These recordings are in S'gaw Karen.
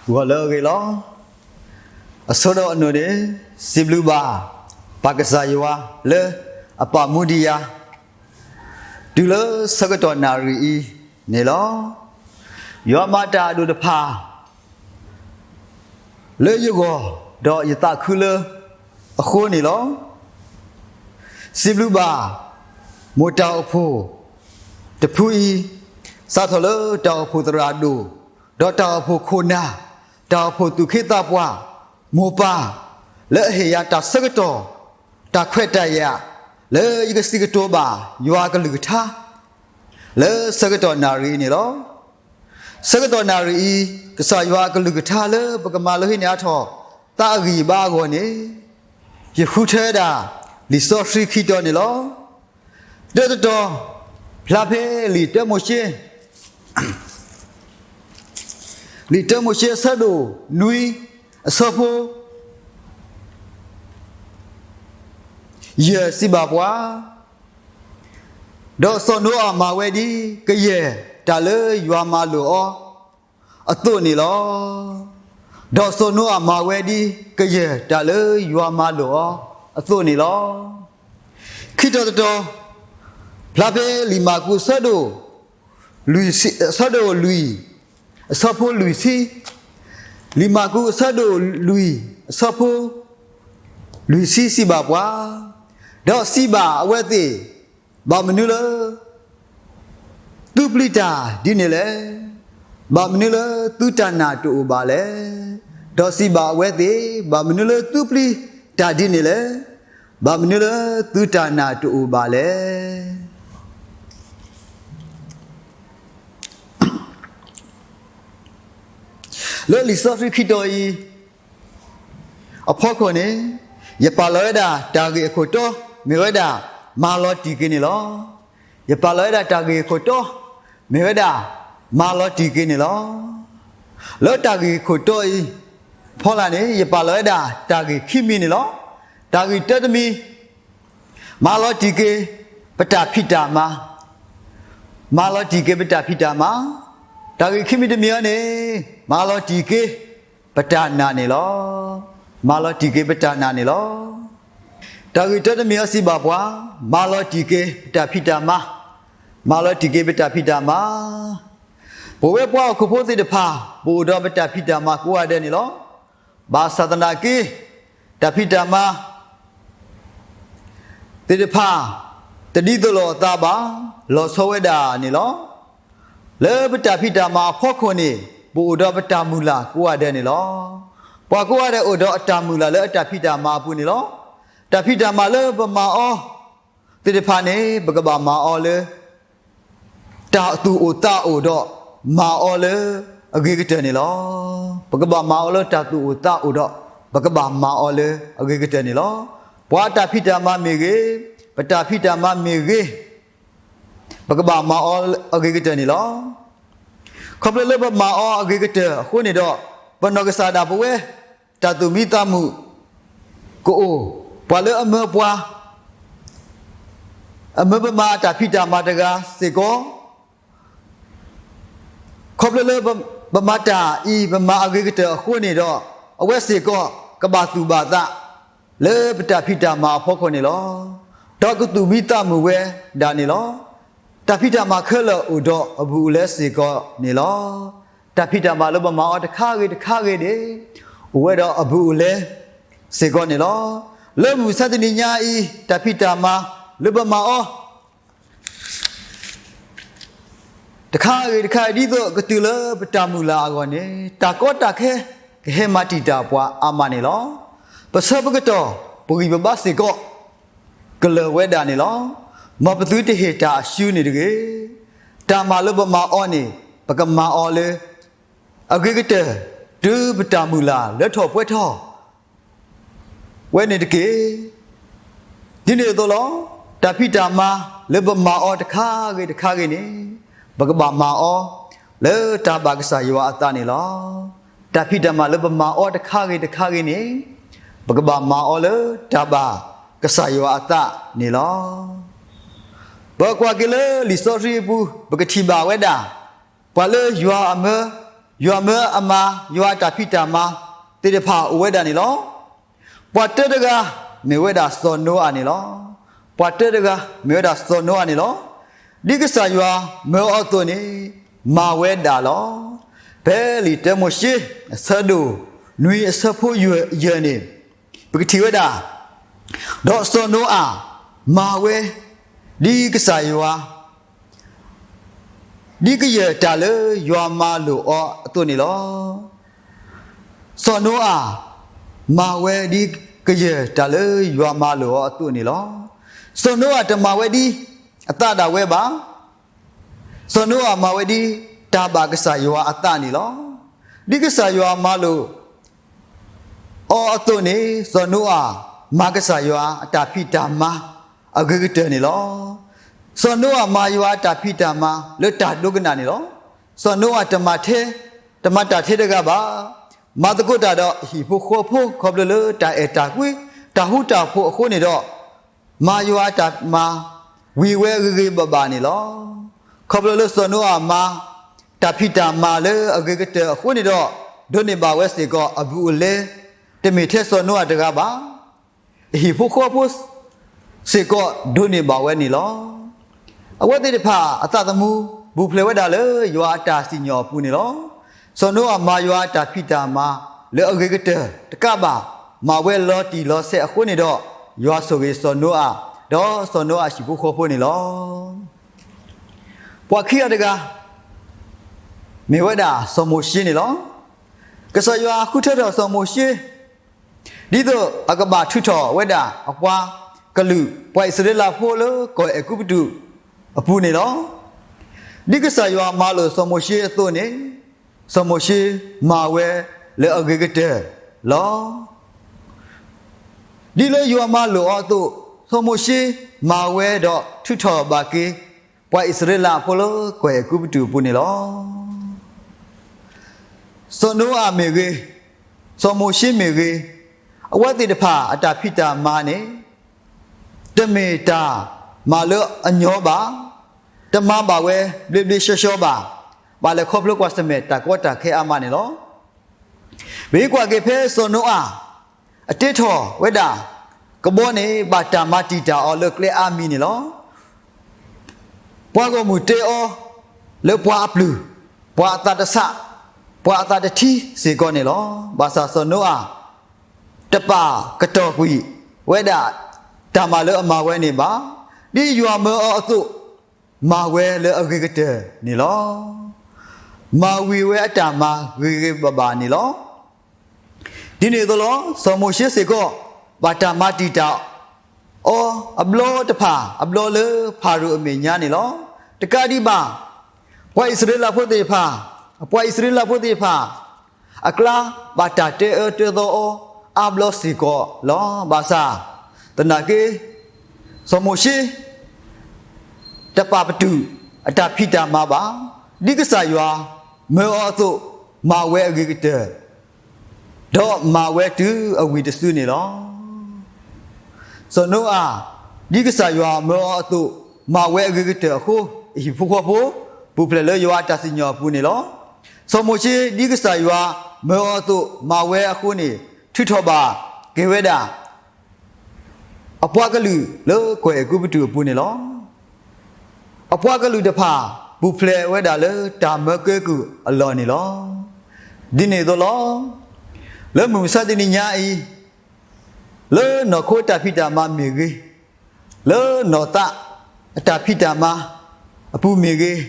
ဂီၤလၢအဂ့ၤလီၤ. အဆိကတၢၢ်အနီၢ်န့ၣ် စံးဘျုးဘၣ် ပၢ်ကစၢ်ယွၤလၢအပာ်မူဒံးယၤ တုၤလၢဆၢကတီၢ်နၣ်ရံၣ်အံၤန့ၣ်လီၤ. ယွၤမၤတၢ်အဒိၣ်တဖၣ် လၢယဂီၢ် ဒီးယသးခုလၢအဃိန့ၣ်လီၤ. စံးဘျုးဘၣ် မိၢ်တၢ်အိၣ်ဖှိၣ်တဖုအံၤ စးထီၣ်လၢတၢ်အိၣ်ဖှိၣ်သရၣ်ဒိၣ် ဒီးတၢ်အိၣ်ဖှိၣ်ခိၣ်နၢ်, တၢ်အိၣ်ဖှိၣ်သူၣ်က့သးပှၢ်, မိၢ်ပၢ် လၢအဟ့ၣ်ယၤတၢ်ဆၢကတီၢ်, တၢ်ခွဲးတၢ်ယာ် လၢယကစံးကတိၤဘၣ်ယွၤအကလုၢ်ကထါ လၢဆၢကတီၢ်နၣ်ရံၣ်အံၤန့ၣ်လီၤ. ဆၢကတီၢ်နၣ်ရံၣ်အံၤ ကစၢ်ယွၤအကလုၢ်ကထါလၢပကမၤလိဟံးန့ၢ်အါထီၣ် သးအဂံၢ်အဘါအဂီၢ်န့ၣ် ယဃုထၢဝဲဒၣ် လံာ်စီဆှံခံတီၤန့ၣ်လီၤ. တၢတတီၤ ဖျါဖဲလံာ်တၢမိၤၡ့ လံာ်တၢမိၤၡ့အဆၢဒိၣ်နွံ အဆၢဖိ ယဲၢ်စံးဘၣ်ပှၤ, ဒီးစီၤနိအၤမၤဝဲဒ်ကယဲၢ်တၢ်လၢယွၤမၤလိာ်အီၤအသိးန့ၣ်လီၤ. ဒီးစီၤနိအၤမၤဝဲဒ်ကယဲၢ်တၢ်လၢယွၤမၤလိာ်အီၤအသိးန့ၣ်လီၤ. ခံတီၤတတီၤ ဖျါဖဲလံာ်မၢ်ကူးအဆၢဒိၣ် လွံၢ်ဆံ အဆၢဒိၣ်လွံၢ် အဆၢဖိလွံၢ်ဆံ, လံာ်မၢ်ကူးအဆၢဒိၣ်လွံၢ် အဆၢဖိလွံၢ်ဆံစံးဘၣ်ပှၤ, ဒီးစံးဘၣ်အဝဲသ့ၣ်, ဘၣ်မနုၤလၢ သုပျံၤတၢ်ဒ်န့ၣ်လဲၣ်. ဘၣ်မနုၤလၢသုတၢ်နာ်တအိၣ်ဘၣ်လဲၣ်. ဒီးစံးဘၣ်အဝဲသ့ၣ်, ဘၣ်မနုၤလၢသုပျံၤတၢ်ဒ်န့ၣ်လဲၣ်. ဘၣ်မနုၤလၢသုတၢ်နာ်တအိၣ်ဘၣ်လဲၣ်. လၢလံာ်စီဆှံခံတီၤအံၤ အဖီခိၣ်န့ၣ် ယပာ်လီၤဝဲဒၣ်တၢ်ဂ့ၢ်အခိၣ်တီ မ့ၢ်ဝဲဒၣ် မၤလီၤတံၢ်က့ၤန့ၣ်လီၤ. ယပာ်လီၤဝဲဒၣ်တၢ်ဂ့ၢ်အခိၣ်တီ မ့ၢ်ဝဲဒၣ် မၤလီၤတံၢ်က့ၤန့ၣ်လီၤ. လၢတၢ်ဂ့ၢ်အခိၣ်တီအံၤ ဖီလာ်န့ၣ် ယပာ်လီၤဝဲဒၣ်တၢ်ဂ့ၢ်ခံမံၤန့ၣ်လီၤ. တၢ်ဂ့ၢ်တၢတမံၤ မၤလီၤတံၢ်က့ၤ ပတၢ်ဖံးတၢ်မၤ, မၤလီၤတံၢ်က့ၤပတၢ်ဖံးတၢ်မၤ, တၢ်ဂ့ၢ်ခံမံၤတမံၤအံၤန့ၣ် မၤလီၤတံၢ်က့ၤ ပတၢ်နာ်န့ၣ်လီၤ. မၤလီၤတံၢ်က့ၤပတၢ်နာ်န့ၣ်လီၤ. တၢ်ဂ့ၢ်တၢတမံၤအံၤစံးဘၣ်ပှၤ, မၤလီၤတံၢ်က့ၤပတၢ်ဖံးတၢ်မၤ, မၤလီၤတံၢ်က့ၤပတၢ်ဖံးတၢ်မၤ, ပဝဲပှၤဟီၣ်ခိၣ်ဖိသ့ၣ်တဖၣ် ပအိၣ်ဒီးပတၢ်ဖံးတၢ်မၤကိးဂၤဒဲးန့ၣ်လီၤ. ဘၣ်ဆၣ်သနာ်က့ တၢ်ဖံးတၢ်မၤ သ့ၣ်တဖၣ် တဒ်သိးလိာ်အသးဘၣ်, လီၤဆီဝဲဒၣ်န့ၣ်လီၤ. လၢပတၢ်ဖံးတၢ်မၤအဖီခိၣ်န့ၣ် ပအိၣ်ဒီးပတၢ်မုၢ်လၢ်ကိးဂၤဒဲးန့ၣ်လီၤ. ပှၤကိးဂၤဒဲးအိၣ်ဒီးအတၢ်မုၢ်လၢ်လၢအတၢ်ဖံးတၢ်မၤအပူၤန့ၣ်လီၤ. တၢ်ဖံးတၢ်မၤလၢပမၤအီၤသ့ၣ်တဖၣ်န့ၣ် ပကဘၣ်မၤအီၤလၢ တၢ်သူၣ်အိၣ်သးအိၣ်ဒီး မၤအီၤလၢအဂ့ၤကတၢၢ်န့ၣ်လီၤ. ပကဘၣ်မၤအီၤလၢတၢ်သူၣ်အိၣ်သးအိၣ်ဒီး ပကဘၣ်မၤအီၤလၢအဂ့ၤကတၢၢ်န့ၣ်လီၤ. ပှၤအတၢ်ဖံးတၢ်မၤမ့ၢ်ဂ့ၤ, ပတၢ်ဖံးတၢ်မၤမ့ၢ်ဂ့ၤ, ပကဘၣ်မၤအီၤအဂ့ၤကတၢၢ်န့ၣ်လီၤ. ခီဖျိလၢပမၤအီၤအဂ့ၤကတၢၢ်အဃိန့ၣ်ဒီး ပနီၢ်ကစၢ်ဒၣ်ပဝဲ တၢ်သူၣ်မံသးမုာ်ကအိၣ်, ပှၤလၢအမၢပှၤ အမၢပမၤအတၢ်ဖံးတၢ်မၤတဂၤစ့ၢ်ကီး, ခီဖျိလၢပမၤတၢ်အံၤ ပမၤအဂ့ၤကတၢၢ်အဃိန့ၣ်ဒီး အဝဲစ့ၢ်ကီး ကဘၣ်သူၣ်ဘၣ်သး လၢပတၢ်ဖံးတၢ်မၤအဖီခိၣ်န့ၣ်လီၤ. ဒီးကသူၣ်မံသးမုာ်ဝဲဒၣ်န့ၣ်လီၤ. တၢ်ဖံးတၢ်မၤခဲလၢာ်အိၣ်ဒီးအဘူးအလဲစ့ၢ်ကီးန့ၣ်လီၤ. တၢ်ဖံးတၢ်မၤလၢပမၤအီၤတခါဂ့ၤတခါဂ့ၤန့ၣ် အိၣ်ဝဲဒီးအဘူးအလဲစ့ၢ်ကီးန့ၣ်လီၤ. လၢမုၢ်မဆါတနံၤညါအံၤ တၢ်ဖံးတၢ်မၤလၢပမၤအီၤ တခါဂ့ၤတခါဂ့ၤ ဒ်သိးကတုၤလၢပတၢ်မုၢ်လၢ်အဂီၢ်န့ၣ် တၢ်ကီတၢ်ခဲ ကဟဲမၤတံာ်တာ်ပှၤအါမးန့ၣ်လီၤ. ပဆၢပကတီၢ် ပဂံၢ်ပဘါစ့ၢ်ကီး ကလၢာ်ဝဲဒၣ်န့ၣ်လီၤ. မ်ပသုတဟ့ၣ်တၢ်အစုန့ၣ်တဂ့ၤ. တၢ်မၤလၢပမၤအီၤန့ၣ် ပကမၤအီၤလၢ အဂ့ၤကတၢၢ် တုၤပတၢ်မုၢ်လၢ်လၢထီၣ်ပှဲၤထီၣ် ဝဲန့ၣ်တက့ၢ်. ဒ်န့ၣ်အသိးလီၤ. တၢ်ဖံးတၢ်မၤလၢပမၤအီၤတခါဂ့ၤတခါဂ့ၤန့ၣ် ပကဘၣ်မၤအီၤလၢတၢ်ဘၣ်ကစၢ်ယွၤအသးန့ၣ်လီၤ. တၢ်ဖံးတၢ်မၤလၢပမၤအီၤတခါဂ့ၤတခါဂ့ၤန့ၣ် ပကဘၣ်မၤအီၤလၢတၢ်ဘၣ်ကစၢ်ယွၤအသးန့ၣ်လီၤ. ပကွၢ်က့ၤလၢလံာ်စီဆှံအပူၤ ပကထံၣ်ဘၣ်ဝဲဒၣ် ပှၤလၢယွၤအမၢ ယွၤမၢအမၤ ယွၤအတၢ်ဖံးတၢ်မၤသ့ၣ်တဖၣ်အိၣ်ဝဲဒၣ်န့ၣ်လီၤ. ပှၤတၢတဂၤ မ့ၢ်ဝဲဒၣ်စီၤနိအၤန့ၣ်လီၤ. ပှၤတၢတဂၤ မ့ၢ်ဝဲဒၣ်စီၤနိအၤန့ၣ်လီၤ. ဒ်ကစၢ်ယွၤမၢအီၤအသိးန့ၣ် မၤဝဲဒၣ်လီၤ. ဖဲလံာ်တၢမိၤၡ့ အဆၢဒိၣ်နွံ အဆၢဖိယဲၢ်န့ၣ် ပကထံၣ်ဝဲဒၣ်, ဒီးစီၤနိအၤမၤဝဲ ဒ်ကစၢ်ယွၤ ဒ်ကယဲၢ်တၢ်လၢယွၤမၤလိာ်အီၤအသိးန့ၣ်လီၤ. စီၤနိအၤ မၤဝဲဒ်ကယဲၢ်တၢ်လၢယွၤမၤလိာ်အီၤအသိးန့ၣ်လီၤ. စီၤနိအၤတမၤဝဲဒ်အသးဒၣ်ဝဲဘၣ်. စီၤနိအၤမၤဝဲဒ်တၢ်ဘၣ်ကစၢ်ယွၤအသးန့ၣ်လီၤ. ဒ်ကစၢ်ယွၤမၤလိာ် အီၤအသိးန့ၣ် စီၤနိအၤမၤကစၢ်ယွၤအတၢ်ဖံးတၢ်မၤအဂ့ၤကတၢၢ်န့ၣ်လီၤ. စီၤနိအၤမၤယွၤအတၢ်ဖံးတၢ်မၤလၢတၢ်ဒိကနၣ်န့ၣ်လီၤ. စီၤနိအၤတမၤထဲ, တမၤတၢ်ထဲတဂၤဘၣ်. မၤသကိးတၢ်ဒီးအဟံၣ်ဖိဃီဖိ ခီဖျိလၢတၢ်အဲၣ်တၢ်ကွံ တၢ်ဃူတၢ်ဖိးအဃိန့ၣ်ဒီး မၤယွၤအတၢ်မၤ ဝံၤဝဲဂ့ၤဂ့ၤဘၣ်ဘၣ်န့ၣ်လီၤ. ခီဖျိလၢစီၤနိအၤမၤ တၢ်ဖံးတၢ်မၤလၢအဂ့ၤကတၢၢ်အဃိန့ၣ်ဒီး ဒိးန့ၢ်ဘၣ်ဝဲစ့ၢ်ကီးအဘူးအလဲ, တမ့ၢ်ထဲစီၤနိအၤတဂၤဘၣ်. အဟံၣ်ဖိဃီဖိစ့ၢ်ကီးဒိးန့ၢ်ဘၣ်ဝဲန့ၣ်လီၤ. အဝဲသ့ၣ်တဖၣ်အသးသမူ ပူၤဖျဲးဝဲဒၣ်လၢယွၤအတၢ်စံၣ်ညီၣ်အပူၤန့ၣ်လီၤ. စီၤနိအၤမၤယွၤအတၢ်ဖံးတၢ်မၤလၢအဂ့ၤကတၢၢ်တကးဘၣ်, မၤဝဲလီၤတံၢ်လီၤဆဲးအဃိန့ၣ်ဒီး ယွၤဆိၣ်ဂ့ၤစီၤနိအၤ, ဒီးစီၤနိအၤအဟံၣ်ဖိဃီဖိန့ၣ်လီၤ. ပှၤခံဂၤတဂၤ မ့ၢ်ဝဲဒၣ်စီၤမိၤၡ့န့ၣ်လီၤ. ကစၢ်ယွၤဃုထၢထီၣ်စီၤမိၤၡ့ ဒ်သိးအကဘၣ်ထုးထီၣ်ဝဲဒၣ်အပှၤကလုာ် ပှၤအံၣ်စရ့လးဖိလၢကီၢ်အဲၤကူပတူးအပူၤန့ၣ်လီၤ. ဒ်ကစၢ်ယွၤမၤလိာ်စီၤမိၤၡ့အသိးန့ၣ် စီၤမိၤၡ့မၤဝဲလၢအဂ့ၤကတၢၢ်လီၤ. ဒ်လၢယွၤမၤလိာ်အီၤအသိး စီၤမိၤၡ့မၤဝဲဒီးထုးထီၣ်ဘၣ်က့ၤ ပှၤအံၣ်စရ့လးဖိလၢကီၢ်အဲၤကူပတူးအပူၤန့ၣ်လီၤ. စီၤနိအၤမ့ၢ်ဂ့ၤ, စီၤမိၤၡ့မ့ၢ်ဂ့ၤ, အဝဲသ့ၣ်တဖၣ်အတၢ်ဖံးတၢ်မၤန့ၣ် တမ့ၢ်တၢ်မၤလၢအညီဘၣ်, တမၤဘၣ်ဝဲဘျ့ဘျ့ဆှီဆှီဘၣ်, ဘၣ်လဲၤခီဖျိကွၢ်ဆၢၣ်မဲာ်တၢ်ကီတၢ်ခဲအါမးန့ၣ်လီၤ. ပကွၢ်က့ၤဖဲစီၤနိအၤ အတ့ထီၣ်ဝဲဒၣ် ကဘီန့ၣ် ဘၣ်တၢ်မၤတံာ်တာ်အီၤလၢကျဲအါမံၤန့ၣ်လီၤ. ပှၤဂီၢ်မုၢ်တဲအီၤ လၢပှၤအပျုၢ်, ပှၤအသးတဆး, ပှၤအသးတထံစ့ၢ်ကီးန့ၣ်လီၤ. ဘၣ်ဆၣ်စီၤနိအၤ တပာ်ကတီၢ်ကွံာ်ဝဲဒၣ် တၢ်မၤလၢအမၤဝဲန့ၣ်ဘၣ်. ဒ်ယွၤမၢအီၤအသိး မၤဝဲလၢအဂ့ၤကတၢၢ်န့ၣ်လီၤ. မၤဝံၤဝဲအတၢ်မၤဂ့ၤဂ့ၤဘၣ်ဘၣ်န့ၣ်လီၤ. ဒ်န့ၣ်အသိးလီၤ. စီၤမိၤၡ့စ့ၢ်ကီး ဘၣ်တၢ်မၤတံာ်တာ်အီၤ အဘျီတဖၣ် အဘျီလၢဖၤရိၤအမဲာ်ညါန့ၣ်လီၤ. တကးဒံးဘၣ် ပှၤအံၣ်စရ့လးဖိသ့ၣ်တဖၣ်, ပှၤအံၣ်စရ့လးဖိသ့ၣ်တဖၣ် အကျါ ဘၣ်တၢ်တဲအၢတဲသီအီၤ အါဘျီစ့ၢ်ကီးလီၤ. ဘၣ်ဆၣ် သနာ်က့ စီၤမိၤၡ့ တပာ်ပတုာ်အတၢ်ဖံးတၢ်မၤဘၣ်. ဒ်ကစၢ်ယွၤမၢအီၤအသိး မၤဝဲအဂ့ၤကတၢၢ် ဒီးမၤဝဲတုၤအဝံၤတစုန့ၣ်လီၤ. စီၤနိအၤ ဒ်ကစၢ်ယွၤမၢအီၤအသိး မၤဝဲအဂ့ၤကတၢၢ်အဃိ အဟံၣ်ဖိဃီဖိ ပူၤဖျဲးလၢယွၤအတၢ်စံၣ်ညီၣ်အပူၤန့ၣ်လီၤ. စီၤမိၤၡ့ ဒ်ကစၢ်ယွၤမၢအီၤအသိး မၤဝဲအဃိန့ၣ် ထုးထီၣ်ဘၣ်က့ၤဝဲဒၣ် အပှၤကလုာ်လၢကီၢ်အဲၤကူပတူးအပူၤန့ၣ်လီၤ. အပှၤကလုာ်တဖၣ် ပူၤဖျဲးဝဲဒၣ်လၢတၢ်မၢကဲကုၢ်အလီၢ်န့ၣ်လီၤ. ဒ်န့ၣ်အသိးလီၤ. လၢမုၢ်မဆါတနံၤညါအံၤ လၢနီၢ်ခိတၢ်ဖံးတၢ်မၤမ့ၢ်ဂ့ၤ, လၢနီၢ်သးအတၢ်ဖံးတၢ်မၤအပူၤမ့ၢ်ဂ့ၤ,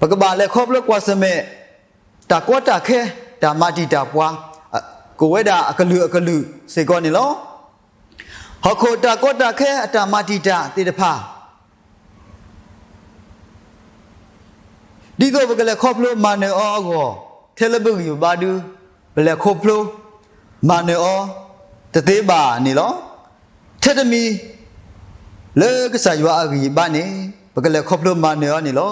ပကဘၣ်လဲၤခီဖျိကွၢ်ဆၢၣ်မဲာ် တၢ်ကီတၢ်ခဲ တၢ်မၤတံာ်တာ်ပှၤ ကအိၣ်ဝဲဒၣ်အကလုာ်အကလုာ်စ့ၢ်ကီးန့ၣ်လီၤ. ဟီၣ်ခိၣ်တၢ်ကီတၢ်ခဲအတၢ်မၤတံာ်တာ်သ့ၣ်တဖၣ် ဒ်သိးပကလဲၤခီဖျိမၤနၢၤအီၤအဂီၢ် ထဲလၢပဂံၢ်ပဘါဒု ပလဲၤခီဖျိမၤနၢၤအီၤတသ့ဘၣ်န့ၣ်လီၤ. ထဲတမံၤ လၢကစၢ်ယွၤအဂံၢ်အဘါန့ၣ် ပကလဲၤခီဖျိမၤနၢၤအီၤန့ၣ်လီၤ.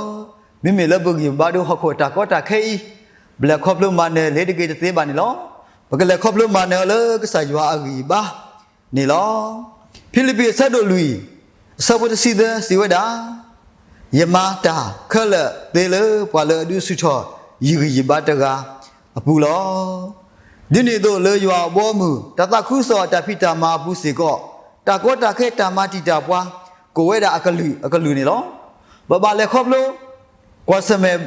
မ့မ့ၢ်လၢပဂံၢ်ပဘါဒု ဟီၣ်ခိၣ်တၢ်ကီတၢ်ခဲအံၤ ပလဲၤခီဖျိမၤနၢၤလ့ၤတဂ့ၤတသ့ဘၣ်န့ၣ်လီၤ. ပကလဲၤခီဖျိမၤနၢၤအီၤလၢကစၢ်ယွၤအဂံၢ်အဘါန့ၣ်လီၤ. ဖံလံးပံးအဆၢဒိၣ်လွံၢ် အဆၢဖိတဆံသၢစံးဝဲဒၣ်, ယမၤတၢ်ခဲလၢာ်သ့လၢပှၤလၢအဒုးဆူၣ်ထီၣ် ယံာ်ဂံၢ်ယံာ်ဘါတဂၤအပူၤလီၤ. ဒ်န့ၣ်အသိးလၢယွၤအဘီအမုၢ် တၢ်သးခုကစီၣ်အတၢ်ဖံးတၢ်မၤအပူၤစ့ၢ်ကီး, တၢ်ကီတၢ်ခဲတၢ်မၤတံာ်တာ်ပှၤ ကိးဝဲဒၣ်အကလုာ်အကလုာ်န့ၣ်လီၤ. ပဘၣ်လဲၤခီဖျိ ကွၢ်ဆၢၣ်မဲာ်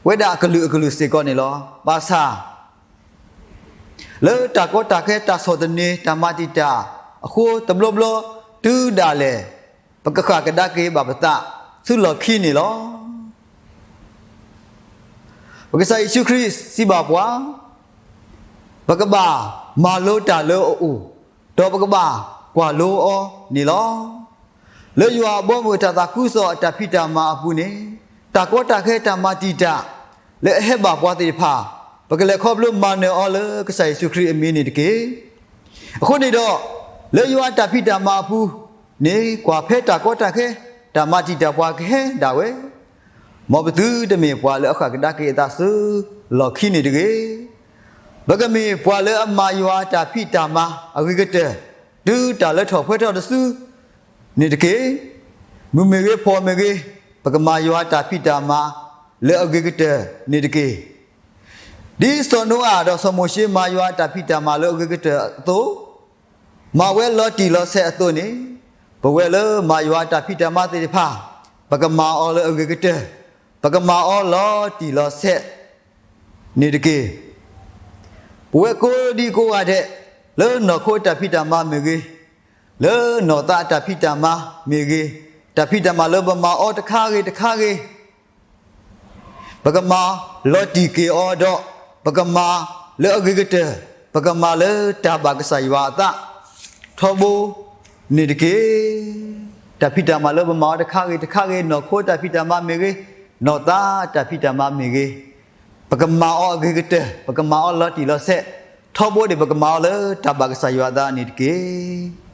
ဝဲဒၣ်အကလုာ်အကလုာ်စ့ၢ်ကီးန့ၣ်လီၤ. ဘၣ်ဆၣ် လၢတၢ်ကီတၢ်ခဲတၢ်ဆီၣ်သနံးတၢ်မၤတံာ်တာ်အဃိ တဘျီဘျီတုၤဒၣ်လဲာ် ပကဃၣ်ကဒါက့ၤဘၣ်ပသးဆူလီၢ်ခံန့ၣ်လီၤ. ပကစၢ်ယ့ၣ်ၡူးခရံာ်စံးဘၣ်ပှၤ, ပကဘၣ်မၤလိတၢ်လၢအအိၣ်, ဒီးပကဘၣ်ကွၢ်လိအီၤန့ၣ်လီၤ. လၢယွၤအဘီအမုၢ်တၢ်သးခုကစီၣ်အတၢ်ဖံးတၢ်မၤအပူၤန့ၣ်, တၢ်ကီတၢ်ခဲတၢ်မၤတံာ်တာ် လၢအဟဲဘၣ်ပှၤသ့ၣ်တဖၣ်, ပကလဲၤခီဖျိမၤနၢၤအီၤလၢကစၢ်ယ့ၣ်ၡူးခရံာ်အမံၤန့ၣ်တက့ၢ်. အဃိန့ၣ်ဒီး, လၢယွၤအတၢ်ဖံးတၢ်မၤအပူၤန့ၣ် ကွၢ်ဖဲတၢ်ကီတၢ်ခဲ တၢ်မၤတံာ်တာ်ပှၤကဟဲဒၣ်ဝဲ, မ်ပသုတမ့ၢ်ပှၤလၢအဃၣ်ကဒါက့ၤအသးဆူလီၢ်ခံန့ၣ်တဂ့ၤ. ပကမ့ၢ်ပှၤလၢအမၤယွၤအတၢ်ဖံးတၢ်မၤအဂ့ၤကတၢၢ်, တုၤတၢ်လၢထီၣ်ပှဲၤထီၣ်တစု န့ၣ်တက့ၢ်. မုၢ်မ့ၢ်ဂ့ၤဖှီၣ်မ့ၢ်ဂ့ၤ, ပကမၤယွၤအတၢ်ဖံးတၢ်မၤလၢအဂ့ၤကတၢၢ်န့ၣ်တက့ၢ်. ဒ်စီၤနိအၤဒီးစီၤမိၤၡ့မၤယွၤအတၢ်ဖံးတၢ်မၤလၢအဂ့ၤကတၢၢ်အသိး, မၤဝဲလီၤတံၢ်လီၤဆဲးအသိးန့ၣ်, ပဝဲလၢမၤယွၤအတၢ်ဖံးတၢ်မၤသ့ၣ်တဖၣ်, ပကမၤအီၤလၢအဂ့ၤကတၢၢ်, ပကမၤအီၤလီၤတံၢ်လီၤဆဲးန့ၣ်တက့ၢ်. ပဝဲကိးဒံကိးဂၤဒဲး, လၢနီၢ်ခိအတၢ်ဖံးတၢ်မၤမ့ၢ်ဂ့ၤ, လၢနီၢ်သးအတၢ်ဖံးတၢ်မၤမ့ၢ်ဂ့ၤ, တၢ်ဖံးတၢ်မၤလၢပမၤအီၤတခါဂ့ၤတခါဂ့ၤ, ပကမၤလီၤတံၢ်က့ၤအီၤဒီး, ပကမၤလၢအဂ့ၤကတၢၢ်, ပကမၤလၢတၢ်ဘၣ်ကစၢ်ယွၤအသးထီဘိန့ၣ်တက့ၢ်. တၢ်ဖံးတၢ်မၤလၢပမၤအီၤတခါဂ့ၤတခါဂ့ၤ, နီၢ်ခိတၢ်ဖံးတၢ်မၤမ့ၢ်ဂ့ၤ, နီၢ်သးတၢ်ဖံးတၢ်မၤမ့ၢ်ဂ့ၤ, ပကမၤအီၤအဂ့ၤကတၢၢ်, ပကမၤအီၤလီၤတံၢ်လီၤဆဲးထီဘိန့ၣ်, ပကမၤအီၤလၢတၢ်ဘၣ်ကစၢ်ယွၤအသးန့ၣ်တက့ၢ်.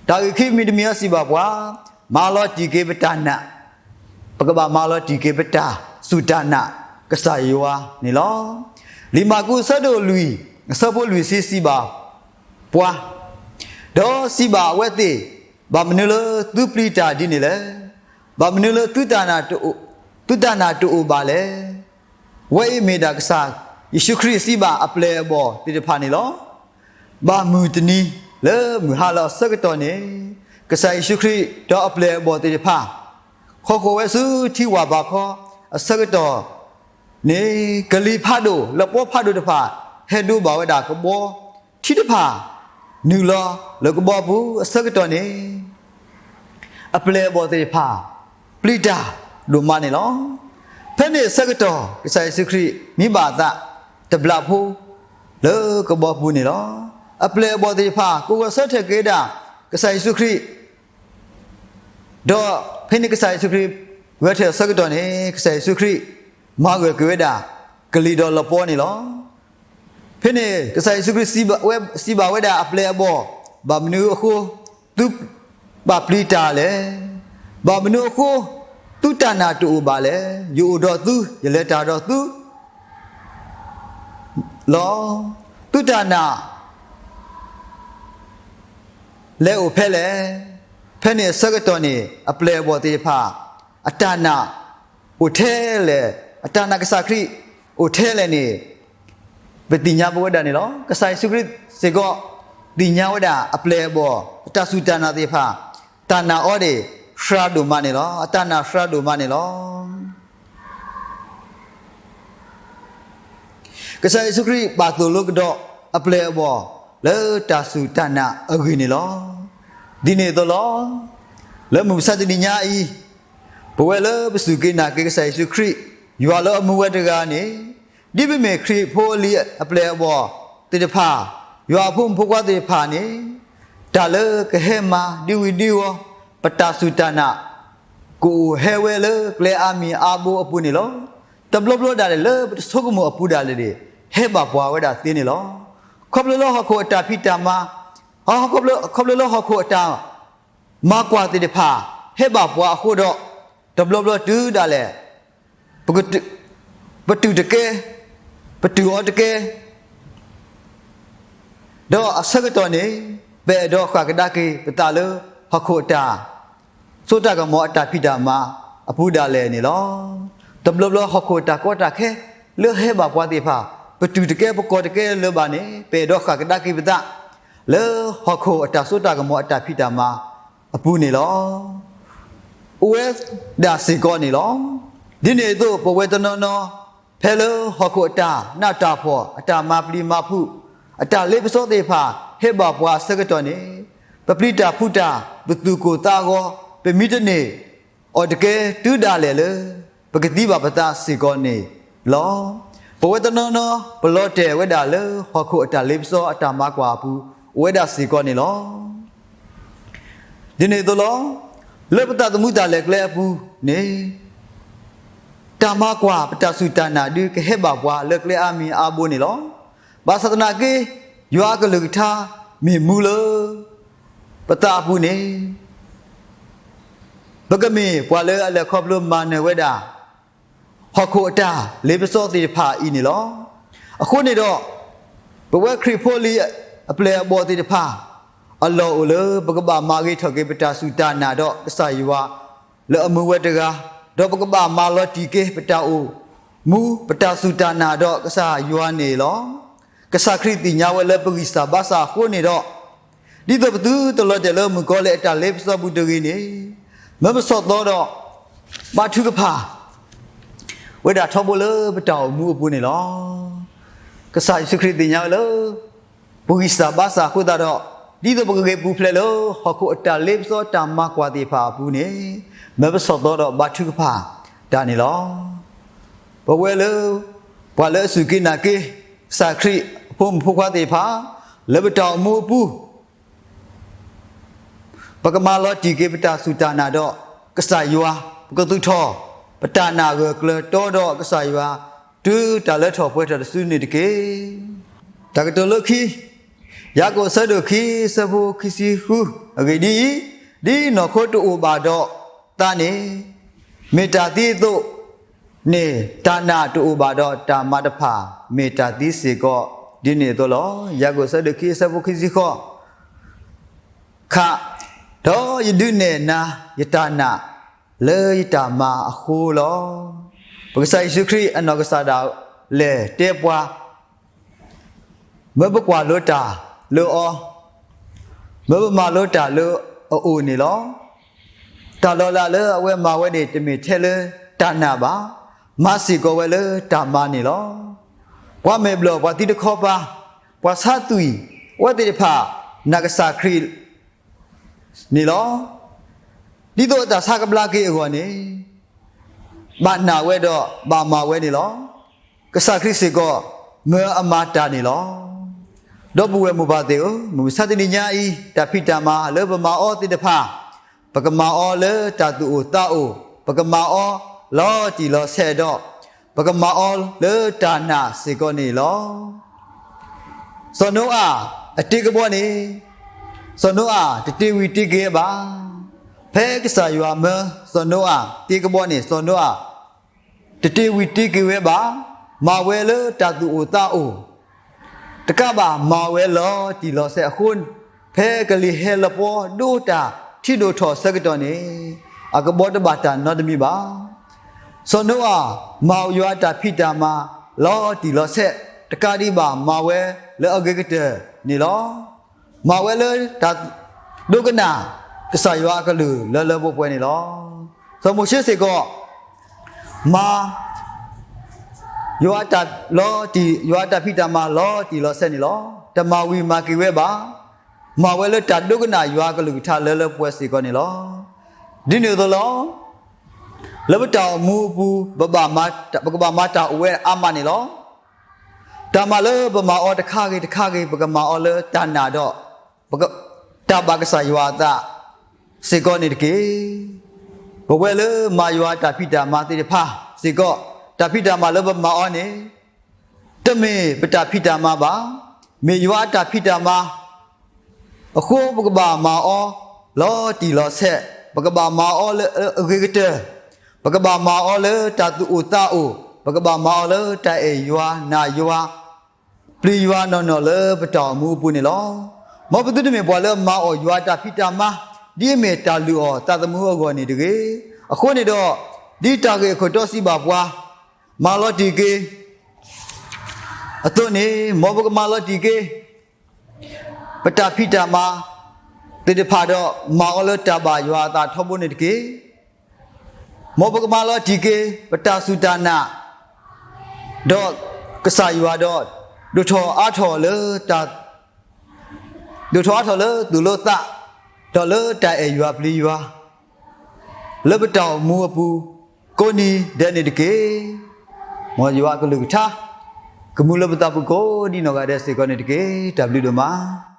တၢ်ဂ့ၢ်ခံမံၤတမံၤအံၤစံးဘၣ်ပှၤ, မၤလီၤတံၢ်က့ၤပတၢ်နာ်, ပကဘၣ်မၤလီၤတံၢ်က့ၤပတၢ်စူၢ်တၢ်နာ်ကစၢ်ယွၤန့ၣ်လီၤ. လံာ်မၢ်ကူးအဆၢဒိၣ်လွံၢ်, အဆၢဖိလွံၢ်ဆံစံးဘၣ်ပှၤ, ဒီးစံးဘၣ်အဝဲသ့ၣ်, ဘၣ်မနုၤလၢသုပျံၤတၢ်ဒ်န့ၣ်လဲၣ်. ဘၣ်မနုၤလၢသုတၢ်နာ်တအိၣ်, သုတၢ်နာ်တအိၣ်ဘၣ်လဲၣ်. ဝဲအံၤမ့ၢ်ဒၣ်ကစၢ်ယ့ၣ်ၡူးခရံာ်စံးဘၣ်အပျဲၢ်အဘီၣ်သ့ၣ်တဖၣ်န့ၣ်လီၤ. ဘၣ်မုၢ်တနံၤလၢမုၢ်ဟါလီၤအဆၢကတီၢ်န့ၣ်, ကစၢ်ယ့ၣ်ၡူးခရံာ်ဒီးအပျဲၢ်အဘီၣ်သ့ၣ်တဖၣ် ဟီၣ်ခိၣ်ဝဲဆူထံဝၣ်ဘးခီအဆၢကတီၢ်န့ၣ်, ကလံၤဖးဒိၣ်, လပီဖးဒိၣ်တဖၣ် ဟဲဒိဘၣ်ဝဲဒၣ်ကဘီ, ထံတဖၣ်နုာ်လီၤလၢကဘီပူၤအဆၢကတီၢ်န့ၣ်, အပျဲၢ်အဘီၣ်သ့ၣ်တဖၣ် ပျံၤတၢ်ဒိၣ်မးန့ၣ်လီၤ. ဖဲန့ၣ်အဆၢကတီၢ် ကစၢ်ယ့ၣ်ၡူးခရံာ်မံဘၣ်အသးတဘျးဖိလၢကဘီပူၤန့ၣ်လီၤ. အပျဲၢ်အဘီၣ်သ့ၣ်တဖၣ် ကအိၣ်ဂၢၢ်ဆၢထၢၣ်က့ၤဝဲဒၣ်ကစၢ်ယ့ၣ်ၡူးခရံာ် ဒီးဖဲန့ၣ်ကစၢ်ယ့ၣ်ၡူးခရံာ်ဂဲၤထၢၣ်အဆၢကတီၢ်န့ၣ်, ကစၢ်ယ့ၣ်ၡူးခရံာ်မၤဂၢၢ်က့ၤဝဲဒၣ်ကလံၤဒီးလပီန့ၣ်လီၤ. ဖဲန့ၣ်ကစၢ်ယ့ၣ်ၡူးခရံာ်စံးဘၣ်ဝဲဒၣ်အပျဲၢ်အဘီၣ်, ဘၣ်မနုၤအဃိသုဘၣ်ပျံၤတၢ်လဲၣ်. ဘၣ်မနုၤအဃိသုတၢ်နာ်တအိၣ်ဘၣ်လဲၣ်. ယအိၣ်ဒီးသု, ယလဲၤတၢ်ဒီးသုလီၤ. သုတၢ်နာ် လဲၤအိၣ်ဖဲလဲၣ်. ဖဲန့ၣ်အဆၢကတီၢ်န့ၣ် အပျဲၢ်အဘီၣ်သ့ၣ်တဖၣ် အတၢ်နာ်အိၣ်ထဲလဲၣ်, အတၢ်နာ်ကစၢ်ခရံာ်အိၣ်ထဲလဲၣ်န့ၣ် ပသ့ၣ်ညါပဝဲဒၣ်န့ၣ်လီၤ. ကစၢ်ယ့ၣ်ၡူးခရံာ်စ့ၢ်ကီး သ့ၣ်ညါဝဲဒၣ်အပျဲၢ်အဘီၣ် အတၢ်စူၢ်တၢ်နာ်သ့ၣ်တဖၣ်, တၢ်နာ်အီၤန့ၣ် စှၤဒိၣ်မးန့ၣ်လီၤ. အတၢ်နာ်စှၤဒိၣ်မးန့ၣ်လီၤ. ကစၢ်ယ့ၣ်ၡူးခရံာ်ပာ်သိၣ်လိကဒီးအပျဲၢ်အဘီၣ်လၢတၢ်စူၢ်တၢ်နာ်အဂ့ၢ်န့ၣ်လီၤ. ဒ်န့ၣ်အသိးလီၤ. လၢမုၢ်မဆါတနံၤညါအံၤ, ပဝဲလၢပစူၢ်က့ၤနာ်က့ၤကစၢ်ယ့ၣ်ၡူးခရံာ်, ယွၤလၢအမူဝဲတဂၤန့ၣ်, ဒ်ပမ့ၢ်ခရံာ်ဖိအလံၤအပျဲၢ်အဘီၣ်သ့ၣ်တဖၣ်, ယွၤအဖိမုၣ်ဖိခွါသ့ၣ်တဖၣ်န့ၣ်, တၢ်လၢကဟဲမၤဒ်ဝံၤဒ်အံၤ, ပတၢ်စူၢ်တၢ်နာ် ကအိၣ်ဟဲဝဲလၢကျဲအါမံၤအါဘိအပူၤန့ၣ်လီၤ. တဘျီဘျီဒၣ်လဲာ်လၢပတဆိကမိၣ်အပူၤဒၣ်လဲာ်န့ၣ်, ဟဲဘၣ်ပှၤဝဲဒၣ်သ့န့ၣ်လီၤ. ခီဖျိလၢဟီၣ်ခိၣ်အတၢ်ဖံးတၢ်မၤ, ခီဖျိလၢဟီၣ်ခိၣ်အတၢ်မၤကွၢ်သ့ၣ်တဖၣ် ဟဲဘၣ်ပှၤအဃိဒီး, တဘျီဘျီတုၤဒၣ်လဲာ် ပတုာ်တကဲ, ပတုာ်အီၤတကဲ ဒီးအဆၢကတီၢ်န့ၣ်, ပအဲၣ်ဒိးဃၣ်ကဒါက့ၤပသးလၢဟီၣ်ခိၣ်အတၢ်စိတၢ်ကမီၤအတၢ်ဖံးတၢ်မၤအပူၤဒၣ်လဲာ်န့ၣ်လီၤ. တဘျီဘျီဟီၣ်ခိၣ်အတၢ်ကီတၢ်ခဲ လၢဟဲဘၣ်ပှၤသ့ၣ်တဖၣ် ပတူၢ်တကဲပကီၢ်တကဲလၢၤဘၣ်န့ၣ် ပအဲၣ်ဒိးဃၣ်ကဒါက့ၤပသး လၢဟီၣ်ခိၣ်အတၢ်စိတၢ်ကမီၤအတၢ်ဖံးတၢ်မၤအပူၤန့ၣ်လီၤ. အိၣ်ဝဲဒၣ်စ့ၢ်ကီးန့ၣ်လီၤ. ဒ်န့ၣ်အသိး ပဝဲတနီၤနီၤ ဖဲလၢဟီၣ်ခိၣ်အတၢ်နးတၢ်ဖှီၣ် အတၢ်မၤပျံၤမၤဖုး အတၢ်လ့ပစီသ့ၣ်တဖၣ် ဟဲဘၣ်ပှၤအဆၢကတီၢ်န့ၣ် ပပျံၤတၢ်ဖုးတၢ် ပသူၣ်ကိၢ်သးဂီၤ ပမံတန့ၢ် အီၤတကဲတုၤဒၣ်လဲာ်လၢ ပကသံဘၣ်ပသးစ့ၢ်ကီးန့ၣ်လီၤ. ပဝဲတနီၤနီၤ ပလီၤတဲာ်ဝဲဒၣ်လၢဟီၣ်ခိၣ်အတၢ်လ့ပစီအတၢ်မၤကွၢ်အပူၤ အိၣ်ဝဲဒၣ်စ့ၢ်ကီးန့ၣ်လီၤ. ဒ်န့ၣ်အသိးလီၤ. လၢပသးသမူတၢ်လဲၤကျဲအပူၤန့ၣ် တၢ်မၤကွၢ်ပတၢ်စူၢ်တၢ်နာ်ဒုးကဟဲဘၣ်ပှၤလၢကျဲအါမံၤအါဘိန့ၣ်လီၤ. ဘၣ်ဆၣ်သနာ်က့ ယွၤအကလုၢ်ကထါမ့ၢ်မူလၢ ပသးအပူၤန့ၣ် ပကမ့ၢ်ပှၤလၢအလဲၤခီဖျိမၤနၢၤဝဲဒၣ် ဟီၣ်ခိၣ်အတၢ်လ့ပစီသ့ၣ်တဖၣ်အံၤန့ၣ်လီၤ. အဃိန့ၣ်ဒီး ပဝဲခရံာ်ဖိလံၤအပျဲၢ်အဘီၣ်သ့ၣ်တဖၣ် အလီၢ်အိၣ်လၢပကဘၣ်မၤဂ့ၤထီၣ်က့ၤပတၢ်စူၢ်တၢ်နာ်ဒီးကစၢ်ယွၤ လၢအမူဝဲတဂၤ, ဒီးပကဘၣ်မၤလီၤတံၢ်က့ၤပတၢ်အိၣ်မူ ပတၢ်စူၢ်တၢ်နာ်ဒီးကစၢ်ယွၤန့ၣ်လီၤ. ကစၢ်ခရံာ်သ့ၣ်ညါဝဲလၢပဂံၢ်စၢ်ဘါစၢ်အဃိန့ၣ်ဒီး ဒ်သိးပသုတလီၤတဲာ်လၢမုၣ်ကီၤလံၢ်အတၢ်လ့ပစီပူၤတဂ့ၤန့ၣ်, မၢပဆီၣ်သီဒီး ဘါထုကဖၣ် ဝဲဒၣ်ထီဘိလၢပတၢ်အိၣ်မူအပူၤန့ၣ်လီၤ. ကစၢ်ယ့ၣ်ၡူးခရံာ်သ့ၣ်ညါဝဲလၢ ပဂံၢ်စၢ်ဘါစၢ်အဃိသတးဒီး, ဒ်သိးပကဂဲၤပူၤဖျဲးလၢဟီၣ်ခိၣ်အတၢ်လ့ပစီတၢ်မၤကွၢ်သ့ၣ်တဖၣ်အပူၤန့ၣ်, မၢပဆီၣ်သီဒီးဘါထုကဖၣ်တၢ်န့ၣ်လီၤ. ပဝဲလၢ ပှၤလၢအစူၢ်က့ၤနာ်က့ၤ ကစၢ်ခရံာ်အဖိမုၣ်ဖိခွါသ့ၣ်တဖၣ် လၢပတၢ်အိၣ်မူအပူၤ ပကမၤလီၤတံၢ်က့ၤပတၢ်စူၢ်တၢ်နာ်ဒီးကစၢ်ယွၤ, ပကသူၣ်ထီၣ် ပတၢ်နာ်ဂၢၢ်ကျၢၤတီဒီးကစၢ်ယွၤ, တုၤတၢ်လၢထီၣ်ပှဲၤထီၣ်တစုန့ၣ်တက့ၢ်. တၢ်ကတိၤလၢခံ, ယၤကိာ်အဆၢဒိၣ်ခံ အဆၢဖိခံဆံဃုအဂ့ၢ်ဒ်အံၤ, ဒ်နီၢ်ခိတအိၣ်ဘၣ်ဒီးသးန့ၣ် မ့ၢ်တၢ်သံအသိးန့ၣ်, တၢ်နာ်တအိၣ်ဘၣ်ဒီးတၢ်မၤတဖၣ် မ့ၢ်တၢ်သံစ့ၢ်ကီး ဒ်န့ၣ်အသိးလီၤ. ယၤကိာ်အဆၢဒိၣ်ခံ အဆၢဖိခံဆံဃိး ခး, ဒီးယဒုးနဲၣ်နၤယတၢ်နာ်လၢယတၢ်မၤအဃိလီၤ. ပကစၢ်ယ့ၣ်ၡူးခရံာ်အနီၢ်ကစၢ်ဒၣ်လဲာ်တဲပှၤ, မၢပကွၢ်လိတၢ်လၢအီၤ, မၢပမၤလိတၢ်လၢအအိၣ်န့ၣ်လီၤ. တၢ်လီၤလးလၢအဝဲမၤဝဲန့ၣ် တမ့ၢ်ထဲလၢတၢ်နာ်ဘၣ်, မၤစ့ၢ်ကီးဝဲလၢတၢ်မၤန့ၣ်လီၤ. ပှၤမဲာ်ဘျီၣ် ပှၤသံတခီပၤ, ပှၤဆါသွံၣ်, အဝဲသ့ၣ်တဖၣ် နာ်ကစၢ်ခရံာ်န့ၣ်လီၤ. ဒ်သိးအတၢ်ဆါကဘျါက့ၤအဂီၢ်န့ၣ် ဘၣ်နာ်ဝဲဒီးဘၣ်မၤဝဲန့ၣ်လီၤ. ကစၢ်ခရံာ်စ့ၢ်ကီး မၢအမၤတၢ်န့ၣ်လီၤ. ဒီပုၢ်ဝဲၢ်မိၢ်ပၢ်သ့ၣ်ဧၢ, မုၢ်မဆါတနံၤညါအံၤ တၢ်ဖံးတၢ်မၤလၢပမၤအီၤသ့ၣ်တဖၣ်, ပကမၤအီၤလၢတၢ်သူၣ်အိၣ်သးအိၣ်, ပကမၤအီၤလီၤတံၢ်လီၤဆဲးဒီး ပကမၤအီၤလၢတၢ်နာ်စ့ၢ်ကီးန့ၣ်လီၤ. စီၤနိအၤအတ့ကဘီန့ၣ်, စီၤနိအၤတတ့ဝံၤတ့က့ၤဝဲဘၣ်. ဖဲကစၢ်ယွၤမၢစီၤနိအၤတ့ကဘီန့ၣ် စီၤနိအၤ တတ့ဝံၤတ့က့ၤဝဲဘၣ်. မၤဝဲလၢတၢ်သူၣ်အိၣ်သးအိၣ်, တကးဘၣ်မၤဝဲလီၤတံၢ်လီၤဆဲးအဃိ, ဖဲကလံၤဟဲလီၤပှီၢ်ဒိၣ်တၢ်ထံဒိၣ်ထီၣ်ဆၢကတီၢ်န့ၣ်, အကဘီတဘၣ်တၢ်နီတမံၤဘၣ်. စီၤနိအၤ မၤယွၤအတၢ်ဖံးတၢ်မၤလီၤတံၢ်လီၤဆဲး, တကးဒံးဘၣ်မၤဝဲလၢအဂ့ၤကတၢၢ်န့ၣ်လီၤ. မၤဝဲလၢတၢ်ဒိကနၣ်ကစၢ်ယွၤအကလုၢ်လၢလၢပှဲၤပှဲၤန့ၣ်လီၤ. စီၤမိၤၡ့စ့ၢ်ကီး မၤ ယွၤအတၢ်လီၤတံၢ်, ယွၤအတၢ်ဖံးတၢ်မၤလီၤတံၢ်လီၤဆဲးန့ၣ်လီၤ. တမၤဝံၤမၤက့ၤဝဲဘၣ်. မၤဝဲလၢတၢ်ဒိကနၣ်ယွၤအကလုၢ်ကထါလၢလၢပှဲၤပှဲၤစ့ၢ်ကီးန့ၣ်လီၤ. ဒ်န့ၣ်အသိးလီၤ. လၢပတၢ်အိၣ်မူအပူၤ ပဘၣ်မၤ, ပကဘၣ်မၤတၢ်အိၣ်ဝဲအါမးန့ၣ်လီၤ. တၢ်မၤလၢပမၤအီၤတခါဂ့ၤတခါဂ့ၤ ပကမၤအီၤလၢတၢ်နာ်ဒီး ပက, တၢ်ဘၣ်ကစၢ်ယွၤအသးစ့ၢ်ကီးန့ၣ်တက့ၢ်. ပဝဲလၢမၤယွၤအတၢ်ဖံးတၢ်မၤသ့ၣ်တဖၣ်စ့ၢ်ကီး, တၢ်ဖံးတၢ်မၤလၢပမၤအီၤန့ၣ် တမ့ၢ်ပတၢ်ဖံးတၢ်မၤဘၣ်, မ့ၢ်ယွၤအတၢ်ဖံးတၢ်မၤ အဃိပကဘၣ်မၤအီၤလီၤတံၢ်လီၤဆဲး, ပကဘၣ်မၤအီၤလၢအဂ့ၤကတၢၢ်, ပကဘၣ်မၤအီၤလၢတၢ်သူၣ်အိၣ်သးအိၣ်, ပကဘၣ်မၤအီၤလၢတၢ်အဲၣ်ယွၤနာ်ယွၤ, ပျံၤယွၤနီၢ်နီၢ်လၢပတၢ်အိၣ်မူအပူၤန့ၣ်လီၤ. မ်ပသုတမ့ၢ်ပှၤလၢအမၤအီၤယွၤအတၢ်ဖံးတၢ်မၤ ဒ်အမ့ၢ်တၢ်လုၢ်အီၣ်သးသမူအဂီၢ်န့ၣ်တဂ့ၤ. အဃိန့ၣ်ဒီး ဒ်တၢ်ဂ့ၢ်အခိၣ်တီစံးဘၣ်ပှၤ, မၤလီၤတံၢ်က့ၤအသိးန့ၣ်, မ်ပကမၤလီၤတံၢ်က့ၤ ပတၢ်ဖံးတၢ်မၤသ့ၣ်တဖၣ်ဒီး မၤအီၤလၢတၢ်ဘၣ်ယွၤအသးထီဘိန့ၣ်တက့ၢ်. မ်ပကမၤလီၤတံၢ်က့ၤ ပတၢ်စူၢ်တၢ်နာ် ဒီးကစၢ်ယွၤဒီး ဒိၣ်ထီၣ်အါထီၣ်လၢ ဒိၣ်ထီၣ်အါထီၣ်လၢသူၣ်လၢသး, ဒီးလၢတၢ်အဲၣ်ယွၤပျံၤယွၤ လၢပတၢ်အိၣ်မူအပူၤ ကိးနံၤဒဲးန့ၣ်တက့ၢ်. မ်ယွၤအကလုၢ်ကထါ ကမူလၢပသးပူၤကိးဒံနီၢ်ဂၤဒဲးစ့ၢ်ကီးန့ၣ်တက့ၢ်. တၢ်ဘျုးဒိၣ်မး.